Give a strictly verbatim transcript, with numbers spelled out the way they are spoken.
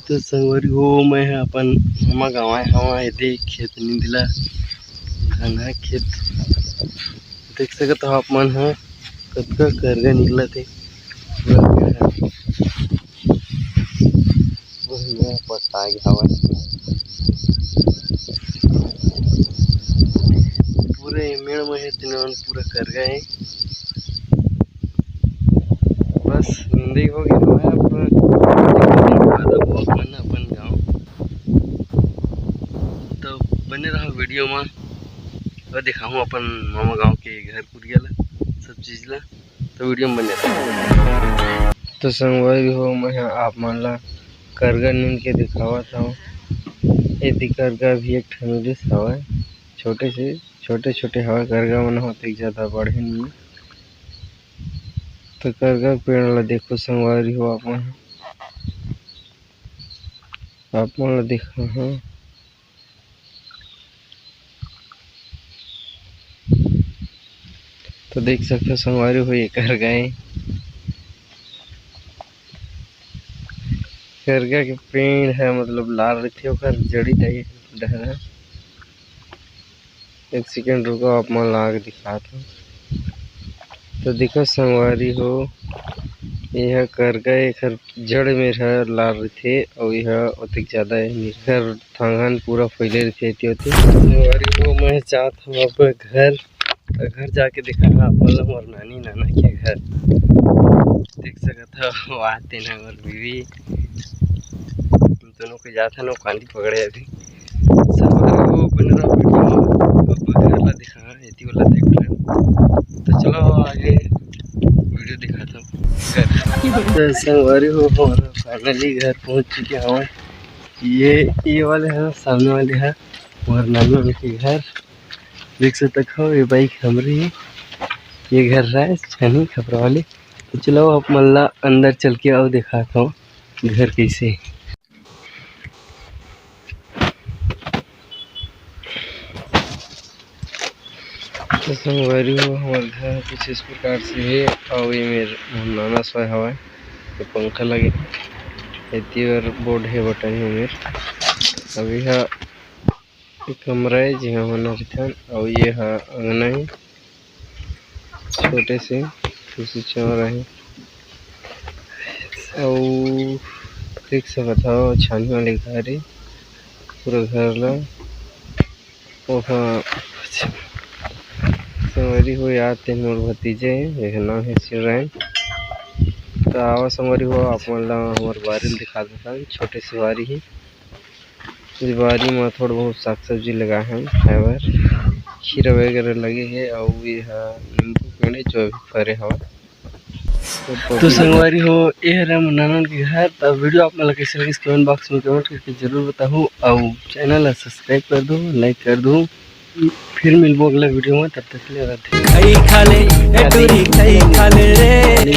तो संगवारी हो, मैं ह अपन मामा गाँव आए हवं। ये देख खेत नींदला, घना खेत। देख सकत हो आप मन ह, कतका करगा निकलत हे। पूरा पेड़ ह, पूरा पट्टा गे हवय। पूरे मेड़ में हे, तेन मन पूरा करगा हे। बस निंदई हो गे हवय। अब अपन, अपन गाँव, तो बने रहो वीडियो में। और दिखाहूँ अपन मामा गाँव के घर कुरिया ला, सब चीज ला, तो वीडियो में बने रहो। तो संगवारी हो, मैं ह आप मन ला करगा नींद के दिखावत हवं। एती करगा भी एक ठन रिस हवय, छोटे से, छोटे-छोटे हवय करगा मन, होते ज्यादा बड़े नहीं। तो करगा के पेड़ ला देखो संगवारी हो आप मन, आप मन ला दिखाहूँ। तो देख सकथो संगवारी हो, ये करगा हे। करगा के पेड़ ह, मतलब, लाल रहिथे, ओकर जड़ी टाइप डहर ह। एक सेकंड रुको, आप मन ला आगे दिखात हूँ। तो देखो संगवारी हो, ये ह करगा, एकर जड़ मेर ह लाल रहिथे, अउ ये ह ओतेक ज्यादा हे नहीं। एकर थांगन पूरा फैले रहिथे एती ओती। संगवारी हो, मैं जात हूँ अब घर, घर जाके दिखाहूँ आप मन ला मोर नानी नाना के घर। देख सकत हो, आते ना मोर बीवी, हम दोनों को जात हन, वो कांदी पकड़े अभी। संगवारी हो, बने रहो वीडियो में, अब घर ला दिखाहूँ, एती वाला देख लो। तो चलो आगे वीडियो दिखात हूँ। तो संगवारी हो, हम finally घर पहुँच चुके हवं। ये, ये वाले ह, सामने वाले ह मोर नानी मन के घर। देख सकत हो, ये बाइक हमरी हे, ये घर रहय छानी खपरा वाले। तो चलो, आप मन ला अंदर चल के अउ दिखात हूँ घर कैसे। तो संगवारी हो, हमर घर कुछ इस प्रकार से हे, अउ ये मेर मोर नाना सोए हवय, ये पंखा लगे हे, एती बर बोर्ड हे, बटन हे मेर। अभी हा एक कमरा हे, जिहां हमन रहिथन, अउ ये ह अंगना हे, छोटे से खुशी चौरा हे। अउ देख सकत हव, छानी वाले घर हे, पूरा घर ला। ओहा संगवारी हो, याद ते मोर भतीजे हे, एकर नाम हे शिवरायन। त आवा संगवारी हो, आप मन ला हमर बारी ल दिखा देथन, छोटे से बारी हे। ये बारी म थोड़ा बहुत साग सब्जी लगाए हन, खाए बर खीरा वगैरह लगे हे, अउ ये ह नींबू पेड़ हे, जो अभी फरे हवय। तो संगवारी हो, ये हरे मोर नानन के घर। त वीडियो आप मन ला कैसे लगिस, comment box में comment करके जरूर बताहू, अउ channel ला subscribe कर दू, like कर दू। फिर मिलबो अगला वीडियो में, तब तक के लिए राधे। खई खा ले, ए टूरी, खई खा ले रे।